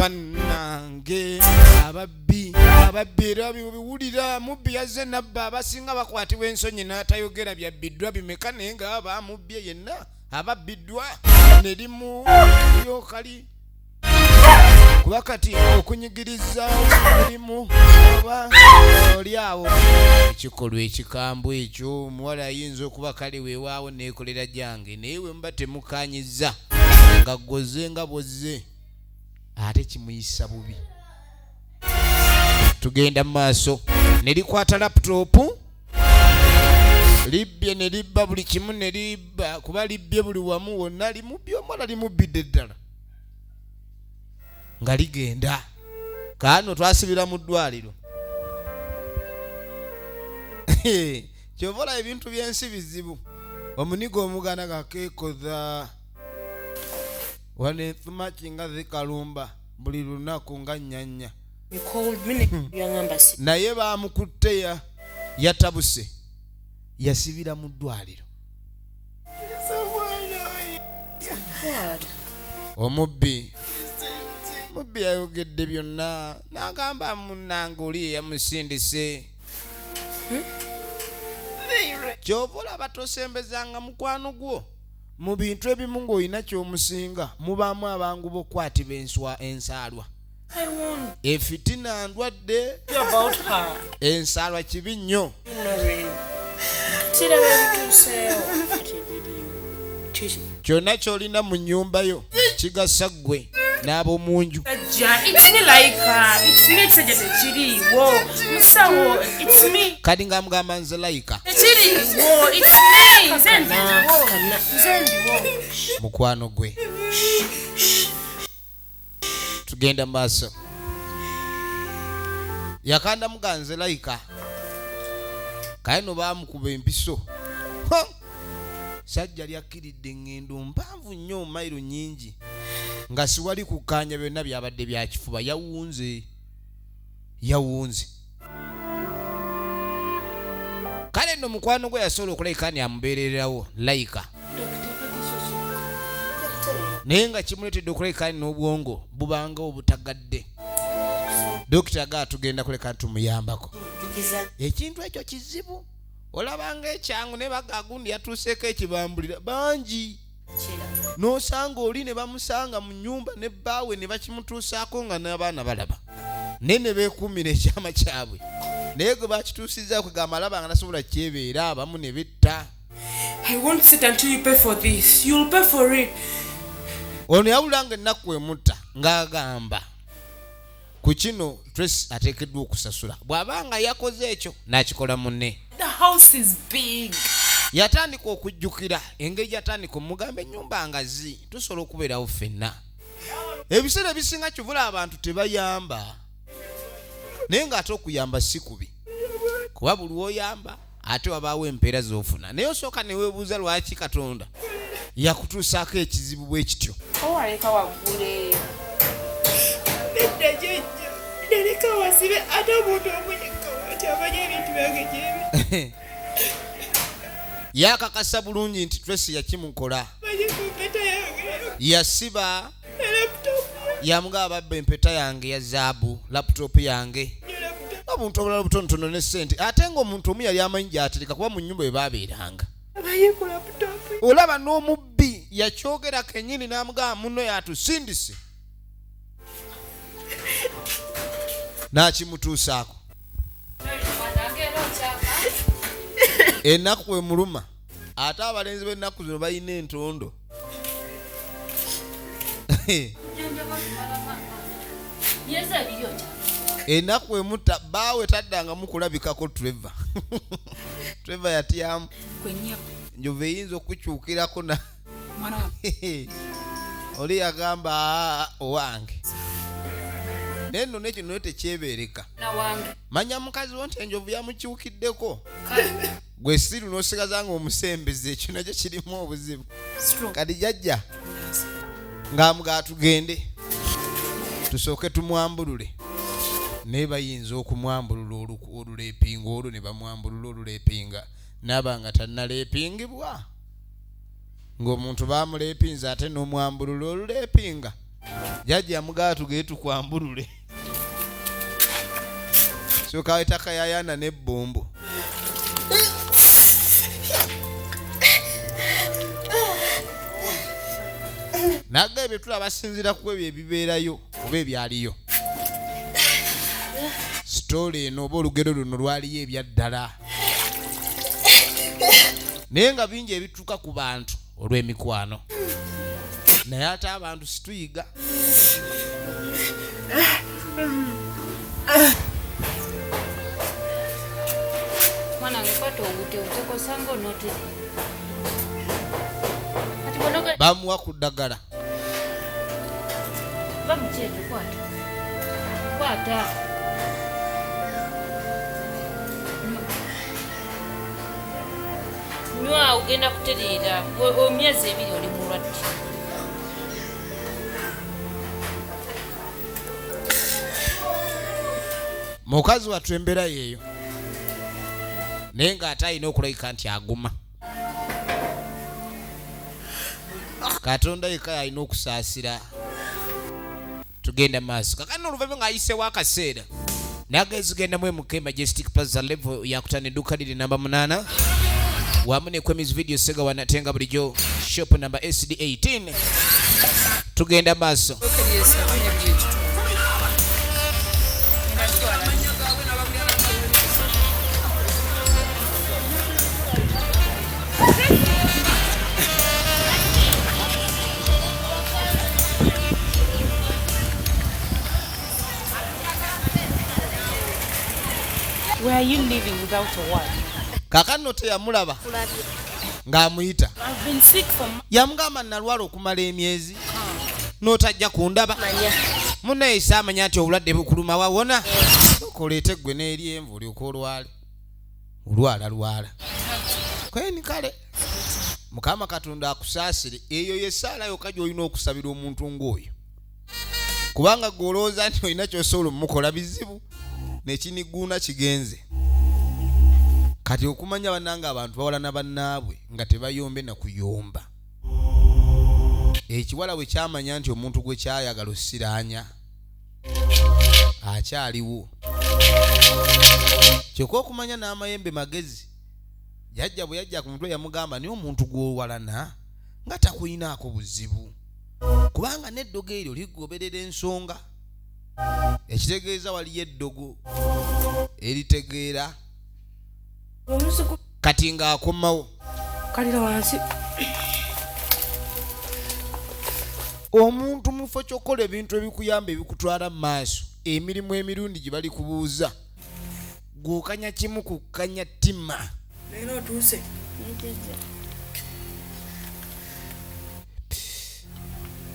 Bannange ababbi, ababbi era biwulira mubbi yazze nabba. Abasinga bakwatibwa ensonyi n'atayogera byabbiddwa bimeka, naye nga bamubbye yenna ababbiddwa ne limu lyokali kuba kati okunyigiriza mulimu oba oli awo ekikolwa ekikambwe ekyo. Omuwala ayinza okuba kale weewaawo neekolera gyange, naye we muba temukanyiza nga ggoze nga bwozze ate kimuyisa bubi. Tugenda mu maaso ne likwata laptop, libbye ne libba buli kimu ne libba, kuba libbye buli wamu wonna, limubbye omuwala, limubbidde ddala nga ligenda. Kaano twasibira mu ddwaliro. Kyova olaba ebintu by'ensi bizibu. Omunigo omugana gakeekoza wano, ensumaki nga zikalumba buli lunaku nga nnyanya. You called me yaŋŋamba si Naye bamukutte, yatabuse, yasibira mu ddwaliro. What? Omubbi, mubbi yayogedde byonna n'agamba munnange oli yeyamusindise. Kyova olaba tosembezanga mukwano gwo mu bintu ebimu ng'olina ky'omusinga. Mubaamu abangu b'okukwatibwa enswa ensaalwa. I won't Efitina ndwadde. about her. Ensaalwa kibi nnyo. Noreen. Kiraba ebituuseewo. Tebiriiwo. Kiki? Kyonna ky'olina mu nnyumba yo kigasa ggwe n'ab'omunju. Sajja, it's me like her. It's me, ekisajja tekiriiwo. Musawo, it's me. Kati nga mugamba nze layika. Tekiriiwo, it's me. Nze ndiwo. Nze ndiwo. Mukwano gwe. Tugenda mu maaso. Yakanda muganze layika kaye no baamukuba empiso. Ha! Sajja lyakkiridde eŋŋendo mpanvu nnyo, mayiro nnyingi, nga siwali kukkaanya. Byonna byabadde bya kifuba. Yawunze, yawunze. Kale nno mukwano gwe yasobola okulayika ni amubeererawo layika, naye nga kimuleetedde okulabika n'obwongo bubanga obutagadde. Dokita gaa tugenda kuleka tumuyambako. Ekintu ekyo kizibu, olabanga ekyangu naye bagagundi yatuuseeko ekibambulira bangi, n'osanga oli ne bamusanga mu nnyumba ne bbaawe ne bakimutuusaako nga n'abaana balaba, naye ne beekuumira ekyama kyabwe. Naye gwe bakituusizza kwegamba alaba nga nasobola kyebeera, abamu ne betta. I won't sit until you pay for this. You'll pay for it. Ono yawulira nga ennaku emutta ng'agamba ku kino Tracy ateekeddwa okusasula bw'aba nga yakoze ekyo n'akikola munne. The house is big. Yatandika okujjukira engeri gyatandika omugamba ennyumba ngazi, tusobola okubeerawo ffenna. Ebiseera ebisinga kivula abantu tebayamba, naye ng'ate okuyamba si kubi, kuba buli woyamba ate wabaawo empeera z'ofuna. Naye osooka ne weebuuza lwaki Katonda yakutuusaako ekizibu bwe kityo. Owaleka waggule. Nedda jjajja, naleka wasibe, ate omuntu omunyika wati amanya ebintu byange gyebi. Yakakasa bulungi nti Tracy yakimukola. Manyi ku mpeta yange. Yasiba. Ne laptop. Yamugaba babba empeta yange ya zaabu, laptop yange, obuntu obulala obutonotono ne sente, ate ng'omuntu omu yali amanyi gy'atereka kuba mu nnyumba bwe baabeeranga. Amanyi ku laptop. Olaba n'omubbi yakyogera kennyini n'amugamba munno yatusindise n'akimutuusaako. Ennaku emuluma, ate abalenzi b'ennaku zino balina entondo. Myezi 2 okya. Ennaku emutta baawe taddangamu kulabikako. Trevor, Trevor yatyamu. Kwennyabo. Njovu eyinza okukyukirako na Mwana wa oli yagamba, "Aa, owange," naye nno nekyo naye tekyebeereka. Na wange. Manya mukazi wo nti enjovu yamukyukiddeko. Kale. Gwe siru n'osigaza nga omusembeza, ekyo nakyo kirimu obuzibu. Strong. Kati jajja ng'amugaa tugende tusooke tumwambulule, naye bayinza okumwambulula oluleepinga olwo ne bamwambulula oluleepinga naaba nga tannaleepingibwa, ng'omuntu bamuleepinze ate n'omwambulula oluleepinga. Jjajja yamugaba tugende tukwambulule. Sooka wetaka yayana n'ebbombo. Naga ebyo tulaba basinziira ku ebyo ebibeerayo oba ebyaliyo. Sitoola eno oba olugero luno lwaliyo ebyaddala naye nga bingi ebituuka ku bantu olw'emikwano, naye ate abantu situyiga. Mwana wange, kwata obute obuteka osanga onootere. Kati bw'onoga Bamuwa ku ddagala. Va mu kyekyo, kwata. Kwata. Nywa. Nywa ogenda kutereera. Emyezi 2 oli mulwadde. Mukazi wattu embeera yeeyo, naye ng'ate alina okulabika nti aguma. Katonda yekka alina okusaasira. Tugenda maaso kakati n'oluvannyuma ng'ayiseewo akaseera nagezi gendamu MK Majestic Plaza level yakutana edduuka liri namba 8 wamu ne Kwemis Video Sega wanatenga bulijjo shop number SD 18. Tugenda maaso. Were you leaving without a word? Kaakano teyamulaba ng'amuyita. I've been sick for months. Yamugamba, nalwala okumala emyezi n'otajja kundaba. Manya. Munnaye saamanya nti obulwadde bukuluma. Wawona oleete ggwe n'eryenvu olyoka olwale olwala lwala kweni. Kale Mukama Katonda akusaasire. Eyo yessaala yokka gy'olina okusabira omuntu ng'oyo, kubanga gwe olowooza nti olina ky'osobola omukola, bizibu nekiniguuna kigenze. Kati okumanya bannanga abantu bawalana bannaabwe nga tebayombe na kuyomba. Ekiwala bwe kyamanya nti omuntu gwe kyayagala osiraanya akyaliwo, kyokka okumanya n'amayembe magezi. Jjajja bwe yajja ku mutwe yamugamba, naye omuntu gw'owalana nga takuyinaako buzibu, kubanga n'eddogo eryo ligoberera ensonga, ekitegeeza waliyo eddogo eritegeera. Kati ng'akomawo Kalira wansi. Omuntu mufo ky'okukola ebintu ebikuyamba, ebikutwala mu maaso, emirimu emirundi gye bali kubuuza, gw'okanya kimu kukkanya ttima. Leero otuuse. Nejjajja.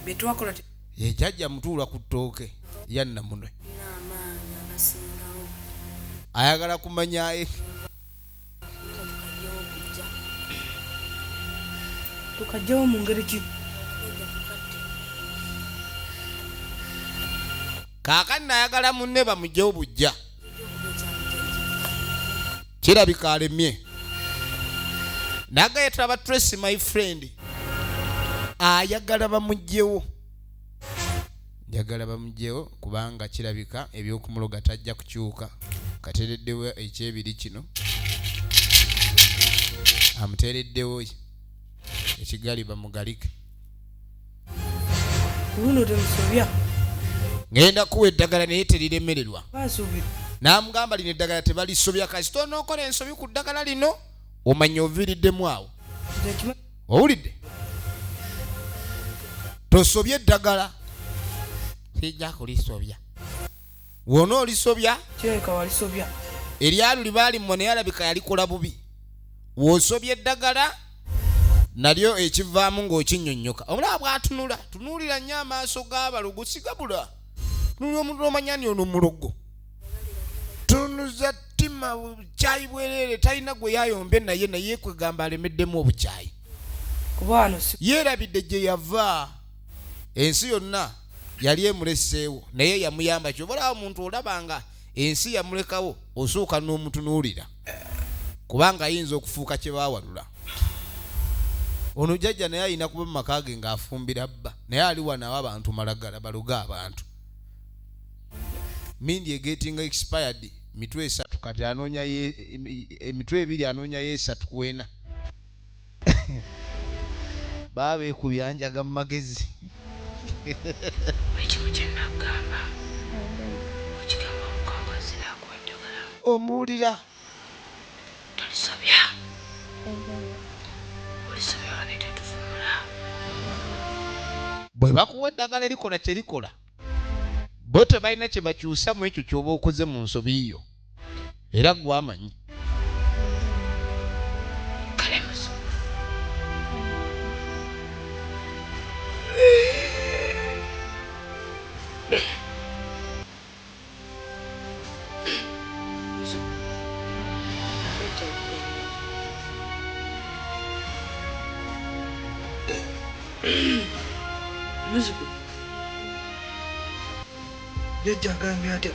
Bye twakola Ye jjajja mutuula ku ttooke yannamunwe. Nina amaanyi agasingawo. Ayagala kumanya Nga tukajjawo okujja. Tukajjawo mu ngeri ki? Nedda, tukadde. Kaakati naayagala munne bamugyewo bujja. Jjajja. Kirabika alemye nagaye. Tulaba Tracy my friend ayagala bamugyewo, njagala bamugyewo kubanga kirabika ebyokumuloga tajja kukyuka. Katereddewo ekyebiri kino, amuteereddewo ekigali bamugalike. Luno temusobya. Ngenda kuwa eddagala naye teriremererwa. Basuubira. N'amugamba lino eddagala tebalisobya, kasita onookola ensobi ku ddagala lino omanya oviiriddemu awo. Nze nkimanyi. Owulidde? Tosobye eddagala, sijja kulisobya. Wona olisobya. Kirabika walisobya. Eryaluli baalimwa naye alabika yalikola bubi. W'osobya eddagala nalyo ekivaamu ng'okinnyonnyoka. Omulaba bw'atunula, tunuulira nnyo amaaso g'abalogo, sigabula tunulira omuntu omanya ni ono mulogo. Tunuza ttima bukyayi bwereere, talina gwe yayombye naye, naye kwegamba alemeddemu obukyayi. Kuba wano si Yeerabidde gye yava. Ensi yonna yali emuleseewo naye yamuyamba. Kyova olaba omuntu olaba nga ensi yamulekawo, osooka n'omutunuulira kubanga ayinza okufuuka kye baawalula. Ono jjajja naye alina kuba mu maka ge ng'afumbira bba, naye ali wano awa abantu malagala baloge abantu. Mindi egetinga expired mitwe 3, kati anoonya emitwe 2, anoonya 3 ku 4. Baba beekubya njaga mu magezi. Ekimu kye nagamba, okigamba omukongozi n'akuwa eddagala. Omuwulira? Tolisobya. Olisobya wano tetuvumula. Bwe bakuwa eddagala erikola kye likola, bo tebalina kye bakyusa mu ekyo ky'oba okoze mu nsobi yo, era gwamanyi. Kale muzuku. Muzuku. Jjajja agambye atya?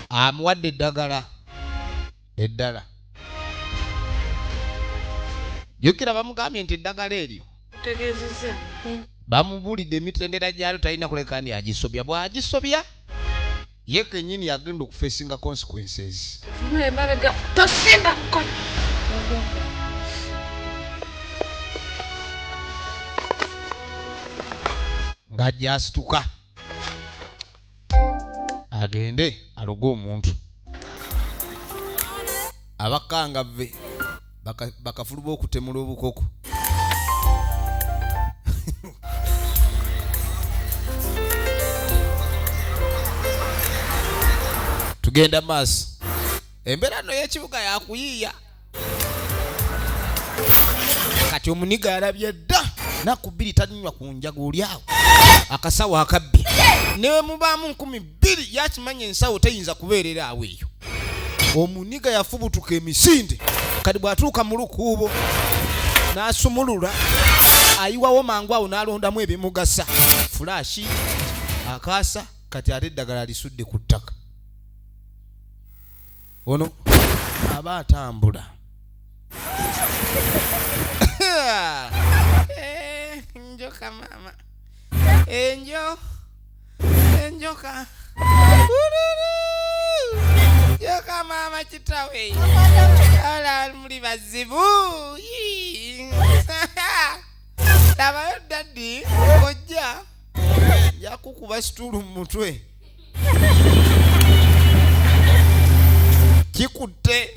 Amuwadde eddagala eddala. Jjukira bamugambye nti eddagala eryo Tegeezezza. Bamubuulidde emitendera gyalyo, talina kuleka ndi agisobya. Bw'agisobya ye kennyini agenda okufeesinga consequences. Tunula emabega, tosimba mukono. Ng'ajja asituka agende aloge omuntu. Abakangavve bakafuluba okutemula obukoko. Tugenda maaso. Embeera nno y'ekibuga yakuyiiya. Kati omuniga alabye dda nnaku 2 tanywa ku njaga oli awo. Akasawo akabbi. Ne mubaamu 2000 yakimanya ensawo teyinza kubeerera awo eyo. Omuniga yafubutuka emisinde. Kati bw'atuuka mu lukuubo n'asumulula, ayiwawo mangu awo n'alondamu ebimugasa. Fulashi, akaasa, kati ate eddagala lisudde ku ttaka. Ono aba atambula. Njoka maama. Enjo. Enjoka. Ururu. Njoka maama kitawe. Ala muli bazibu. Labayo daddy ojja. Yakukuba situulu mu mutwe. Kikutte.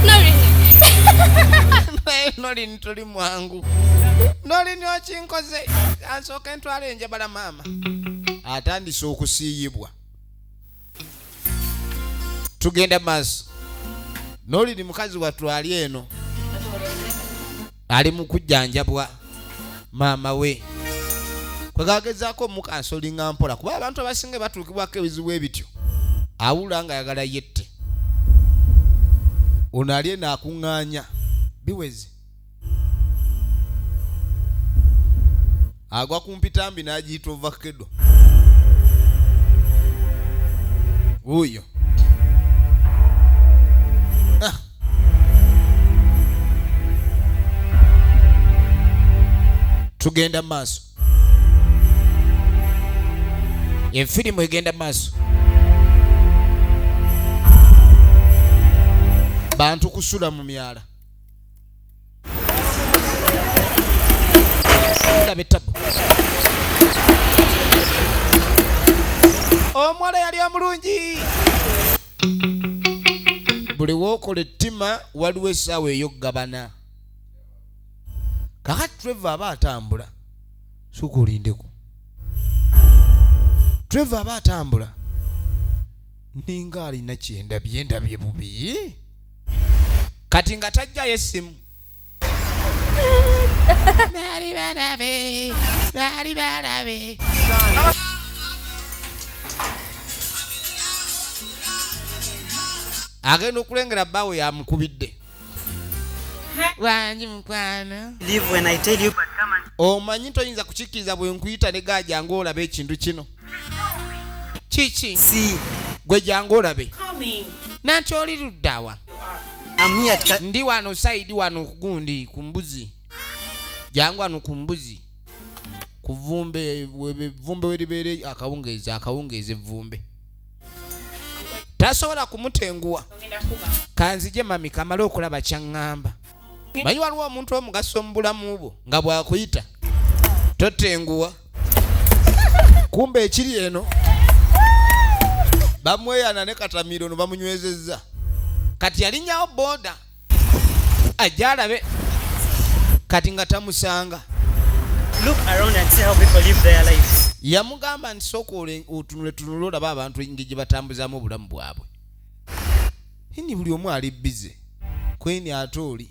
Naye Nolini toli mwangu. Nolini okinkoze. Ansooke ntwale enjabala maama. Atandise okusiiyibwa. Tugenda maaso. Nolini mukazi wattu ali eno. Ali mu kujjanjabwa maama we. Kwe gagezaako omukansolinga mpola kuba abantu abasinga batuukibwako ebizibu ebityo. Awula ng'ayagala yette. Ono ali eno akuŋŋaanya biweze. Agwa ku mpitambi n'agiyita ovakedo. Wuuyo. Tugenda maaso. Enfirimu egenda maaso. Bantu kusula mu myala. Laba ettabu. Omuwala yali omulungi. Buli w'okola ettima waliwo essaawa ey'okugabana. Kaakati Trevor aba atambula. Sooka olindeko. Trevor aba atambula. Ninga alina kye ndabye, ndabye bubi. Kati nga tajjayo essimu. Baali balabe, baali balabe. Agenda okulengera bbaawe yamukubidde. Wangi mukwano. Leave when I tell you, but come and Omanyi toyinza kukikkiriza bwe nkuyita ne gaa jangu olabe ekintu kino. Kiki? see. Gwe jangu olabe. Coming. Nanti oli luddawa? I'm here at Ndi wano side wano kugundi ku mbuzi. Jangu wano ku mbuzi. Ku vvumbe vvumbe weribeere akawungeezi akawungeezi evvumbe. Tasobola kumutenguwa. Ogenda kuba. Kanzije mami kamale okulaba kyaŋŋamba. Manyi waliwo omuntu omugaso mu bulamu bwo nga bw'akuyita totenguwa. Kumbe ekiri eno bamweyana ne katamiro ono bamunywezezza. Kati yalinyawo booda ajja alabe kati nga tamusanga. Look around and see how people live their lives. Yamugamba nti sooka otunule tunule olabe abantu engeri gye batambuzaamu obulamu bwabwe. Ini buli omu ali busy kweni ate oli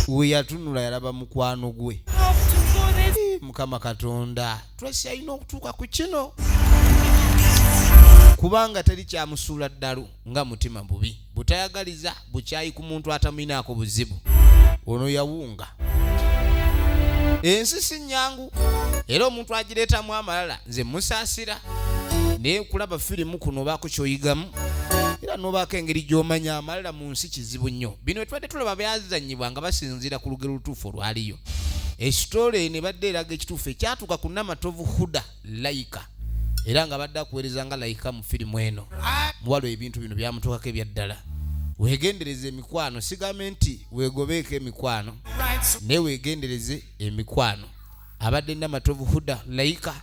we yatunula yalaba mukwano gwe. Have to go this. Mukama Katonda, Tracy alina okutuuka ku kino kubanga teri kyamusuula ddalu nga mutima bubi butayagaliza bukyayi ku muntu atamwinaako buzibu. Ono yawunga ensi si nnyangu era omuntu agireetamu amalala nze musaasira, naye kulaba firimu kuno obaako kyoyigamu era n'obaako engeri gy'omanya amalala mu nsi kizibu nnyo. Bino tubadde tulaba byazannyibwa nga basinziira ku lugero lutuufu olwaliyo. Esitoola eno ebadde eraga ekituufu ekyatuuka ku Namatovu Huda Layika, era nga badde akuweereza nga Layika mu firimu eno. Muwala ebintu bino byamutuukako ebyaddala. Weegendereze emikwano, sigambe nti weegobeeko emikwano, naye weegendereze emikwano. Abadde Namatovu Huda Layika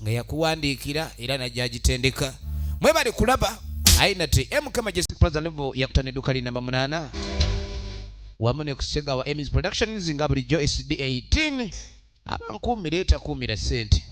nga yakuwandiikira era najja agitendeka. Mwebale kulaba. Aye nate MK Majestic Plaza level yakutana edduuka li namba 8 wamu ne kusegawa Emmys Productions nga bulijjo SD 18 abankuumira etakuumira ssente.